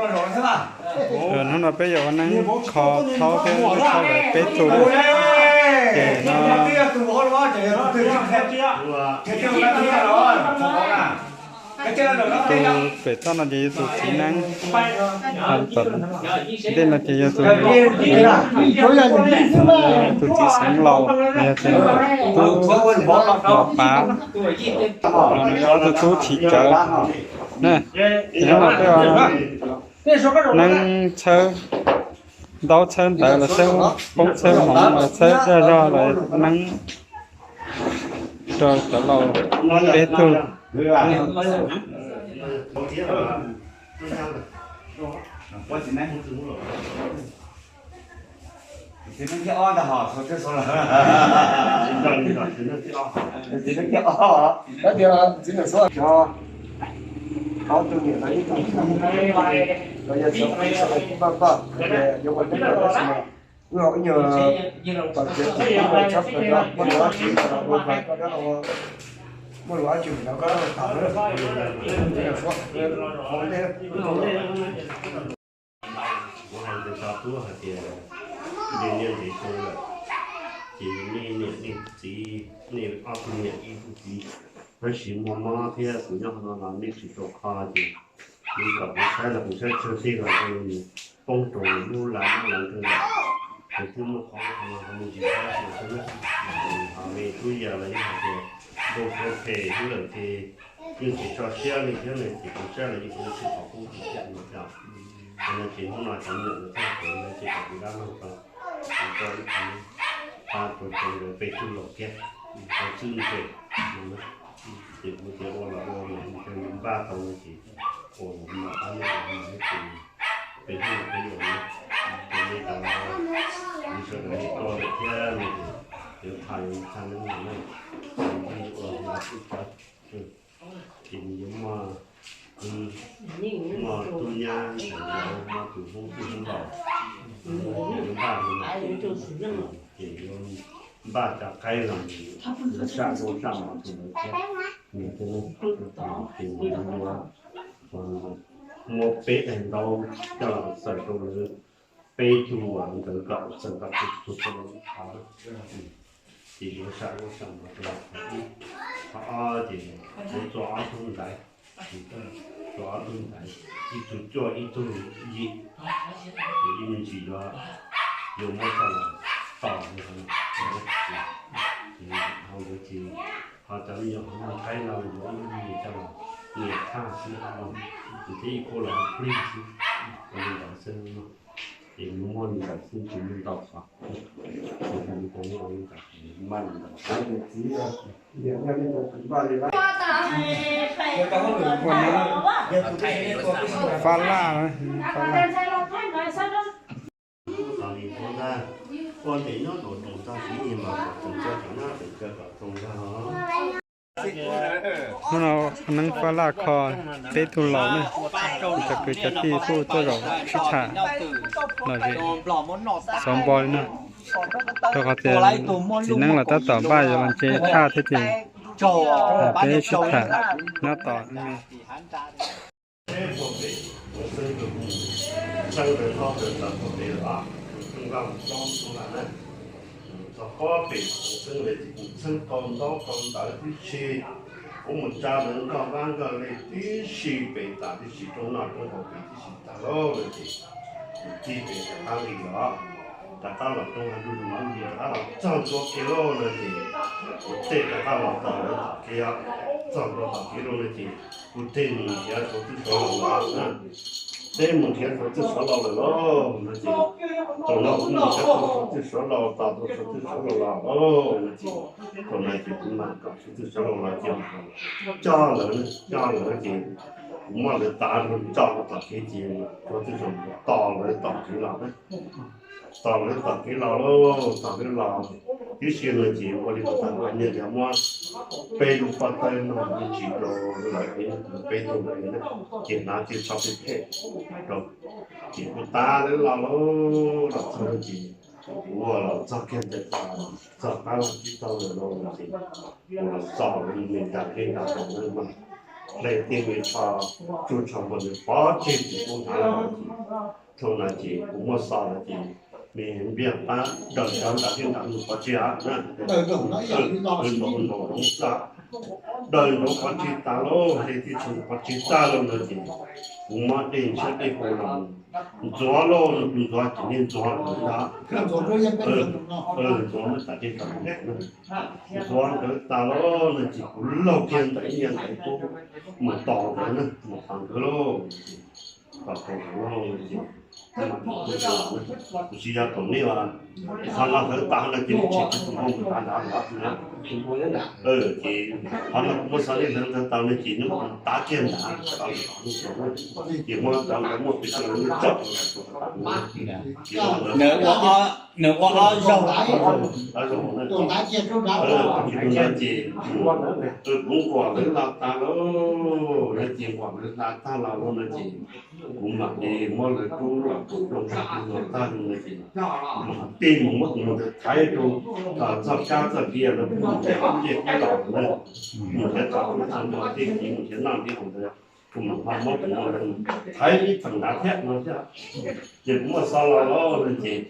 Hnub no peb yuav ua neeb kho thaub thiab thaub lawv peb tug na. Ces no tus pem toj no ces yog tus txiv neeb, tom ntej no ces yog tus, tus txiv xeev laus, yog tus tub los pav, ob tug tub chiv cawv. Ces hnub no peb neeb txhawb ntaub txhawb ntawv los txhawb poob txhawb hmoov los txhawb zaj zog los neeb rau cov laus peb tug. Kuv hais ntawd tso tub hais tias ntshe niaj ntev xyoo lawm, ces nej niam nej txiv, nej ob tug niam ib tug txiv, tab sis muaj mob thiab kuv nyob qhov no los nej tsis tau kho ces, nej kom kuv saib los kuv saib tsawg teg los nws poob rau lub laj lub laj kawg lawm. Ces twb muaj qhov no qhov me ntsis tab sis xwb na, ho me tub yawg los yeej hais tias npau suav phem xwb lawm ces yeej tsis tso siab li thiab ne, ces kuv saib los yeej tsis tau qhov qub tsis tiag no thiab. Qhov no ces hnub no cov niam lawv thiaj tias lawv ces kom kuv dab laug tau, kuv tso ib qho pab rau rau peb tug laus kiag, tau txwj ntse no na. Ces kuv tias ua los ua mas npaj tau no ces ua los mas pab nej ua mas ces peb hnub no peb yuav na, ces nej tas los kuv sawv daws li ko lawm thiab no ces yuav tham yuav txhaj neeb lawm na, ces nej ua mas txwj tsawv. Ces nws yuav muaj, muaj tub nyab ntawd, muaj tus hmoob tij hmoob laus, yuav npaj li no, ces yuav npaj cov qaib los yuav saj zaub saj mov rau lawv thiab. Ces yuav muab peb daim ntaub coj los xaws rau lawv peb tug ntawd kom xaws kom tus tus tus tus tus Ces yuav saj zaub saj mov rau lawv. Qhov ob ces yuav txua ob tug ntaiv, txua ob tug ntaiv, ib tug cuaj ib tug yim, ces ib me ntsis yuav, yuav muab coj los tos li hauv no. Ces hauv ntawd ces ho cov me nyuam hauv no qaib no yuav ib me ntsis coj los nias thaj xwb, ces thiab ib khub los plig xwb, ua li ntawd xwb no. Ces nws muaj li ntawd xwb tsis muaj ntau qhov. Fab laj, fab laj. Hnub no neeb fab laj kho peb tug laus na, cov kwv cov tij kuj tuaj zaum sib tham lom zem xov npo li na. Rau qhov tias txiv neeb los tab tom npaj yuav los nce thaj thiab ces peb sib tham nyob tos. Txog pob pem Hmoob Xeeb lawv ces kuj txheeb tau ntaub tau ntawv tib si, kuj mus tsa lawv nkoj vab nkoj leg tib si pem tas tib si, roob noj roob haus pem tib si tag lauj no ces kuv tig pem rov qab li los, rov qab los roob hav ntuj zus zus li rov qab los txog ntua kev lauj no ces kuv tej rov qab los tos lawv tom kev os. Txog ntua tom kev lauj no ces kuv tej mus nrhiav Suav txwj Suav laus lawm na. Tej mus nrhiav Suav txwj Suav laus lawm lauj no ces thaum no kuv mus nrhiav tau Suav txwj Suav laus, tos tau Suav txwj Suav laus los lauj no ces thaum no ces kuv mam kom Suav txwj Suav laus los ces coj lawv, coj lawv ces kuv muab lawv tav rau tso rau tom kev ces Suav txwj Suav tos lawv tom kev los na. Tos lawv tom kev los lauj, tos lawv los tib si no ces ua li kuv tau hais, niaj hnub muab peb lub pob tawb no mus tsis rau lawv, peb tug lawv ces hnav tej tsho phem phem rau, ces kuv tav lawv los lauj, los txog ces kuv los txog kiag ntawm txog qab los tsis tau lawm lauj no ces kuv los txog lawv me nra dej nra haus lawm mas hle tij me tsho tsuj tsho npua ntawd pov tseg tsis pub hnav lawm ces, thaum no ces kuv muaj xov no ces me npiaj pab daws cov nrad thiab nrad mus pov tseg na. Daws nraum zoov tag, daws nraum pov tseg tag lauj, hle tij tsho pov tseg tag lauj no ces kuv muab dej ntshiab dej haus los ntxuav lauj, kuv ntxuav ces nej ntxuav ntawd ntag. Ntxuav muab tas dej tas ntawd na. Ntxuav ntawd tas lauj no ces kuv laug kiag ntawm ib niag ntawd tub mus tos nkawd na, mus tos nkawd lauj. Tos nkawd lauj no ces kuv tsis yog tom nej os, qhov no nkawd tas no ces nej tsis tau mus nrad nrad nrad na. Ces qhov no kuv muab xov li ntawd ntawd tau no ces nej mus tav kiag nrad, ces muab cov nkawd muaj pes tsawg lawv tsom Nws ua ob zaug. Ces kuv nquam lawv los tas lauj, lawv ces nquam lawv los tag los lauj no ces kuv mam li muab lawv rub los tus plooj sab tus no tag no ces kuv mam tij mus muab tus no ntawd thaiv rau txoj kab txoj kiab no kuv mus nrhiav ncej qab los na, mus nrhiav txog rau txog no tej kiv mus nrhiav noj nrhiav haus ntawd, kuv mam ho muab tus no thaiv ib txheem nrad thiab no thiab. Ces kuv muaj xov los lauj no ces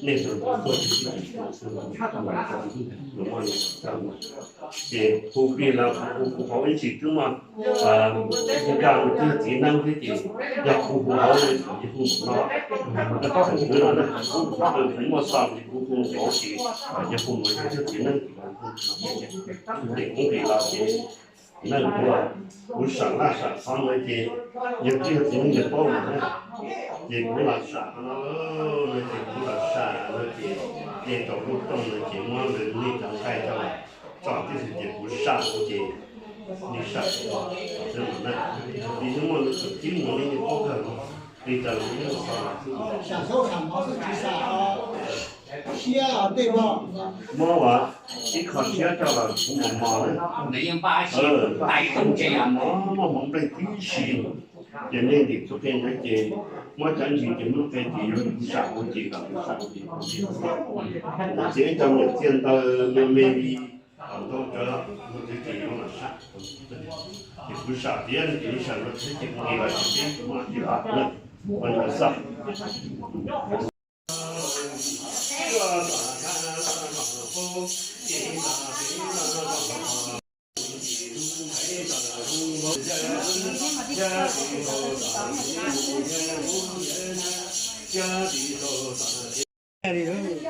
nej sawv daws tuaj ces hu plig los hu kuv hauv ib ntsis twb muaj nkaj mus twg txiv neeb thiab ces yog kuv hu hauv ces hu no, kuv muaj xov ces kuv hu hauv ces yog hu mus twg txiv neeb ces kuv hu no ces kuv plig los ces neej kuv, kuv sam laj sam xov ntawd ces yog twb yog txiv neeb yog paub lawm na, ces kuv los sam no, ces kuv los sam no ces nej rau lub rooj no ces muab lawv nej cov nqaij coj tso tib si ces kuv sam ces nej sam xwb na, ces yeej muaj lub txim tib mus nej yeej paub kawg li cas los yeej xov. Muab ua ib qho siab coj los kuv mus mos na. Muab hmoov nplej tib si, ces nej ntim txoj qe ntawd ces muab cov ntsis ces muab qe ces yuav kuv sam ua ces kom kuv sam ces kuv txiav ib co me txiaj ntawd me me li kom ntau tsawv ua ces yuav los sam. Ces kuv sam tias kuv sam no thiab ces kuv nqis los ces peb muab ib los ua ntawd xwb.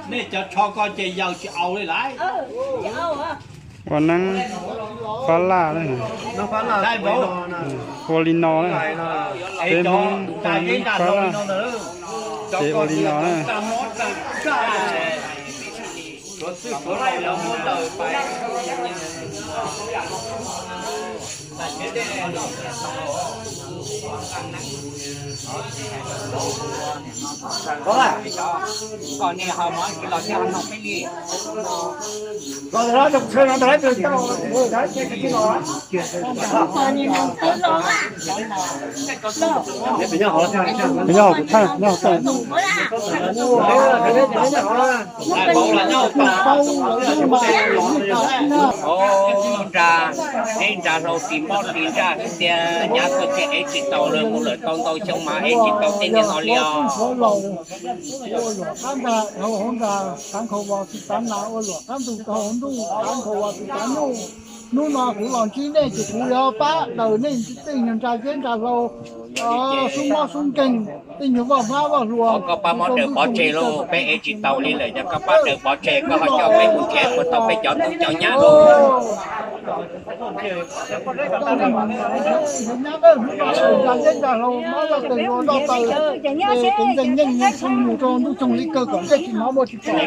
Nej cov tsho ko ces yawm tsis aus li lawm. Ua neeb fab laj, ua li no na. Peb Hmoob ua neeb fab laj, ces ua li no na. Nyob hauv kuv thaj, nyob hauv thaj. Nra, neb nra hlau tis mob tis ntsaj xwb tiag, nyab koj thiaj ev tsis tau lawm, mus lawm tau ntau xyoo mas ev tsis tau tej niag no li os. Ua luam qab ntuj rau hauv ntuj, tav nkhaus vas tsis tav nas, ua luam qab ntuj rau hauv ntuj, tav nkhaus vas tsis tav ntuj. Hnub no kuv los ntsib nej ces kuv yuav pab daws nej tej nyuag nra zeb nra hlau, xub mob xub nkeeg, tej nyuag vaj hmab vaj hlua. Koj pab mob daws pov tseg lauj, peb ev tsis tau li lawm, yog koj pab daws pov tseg, koj ho coj peb mus nrhiav puas tau peb cov tub cov nyab lauj. Nra zeb nra hlau, mob zej zog nroj taw, tus ntxeeg nyeej xoo mus rau ntuj tsoog li kawg kom ntsej tsis hnov muaj tsis pom.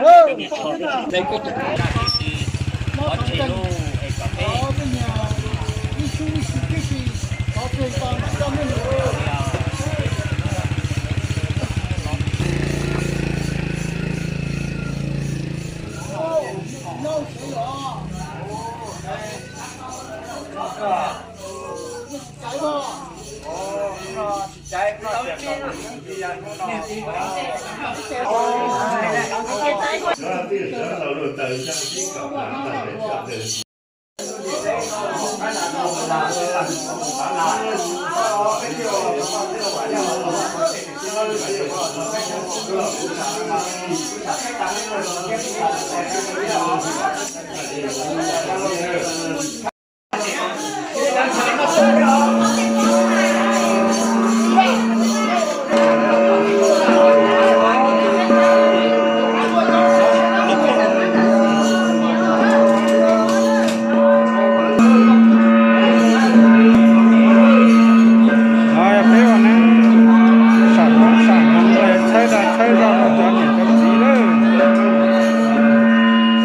Peb ua neeb sam koob sam hmoov, txhawb zog txhawb zog rau cov niam cov txiv lawm. Ces nws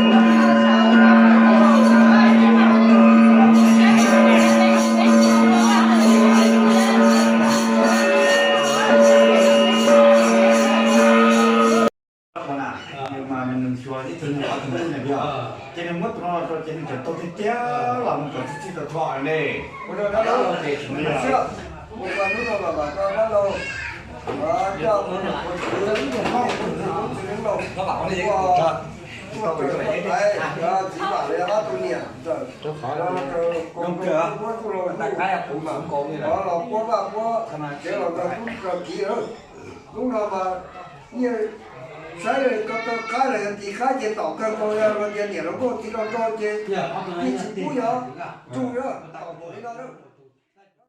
muab tus no los rau ces nws tseem tau tiag tiag los mus kom txij txij tau tho ne. Lub no mas nyiaj saib ko taw qab los yog tis qab ces tom kawg nkaus, yog tias niam los nkauj txiv los nrog ces yeej tsis pub yog tsuj tom li no.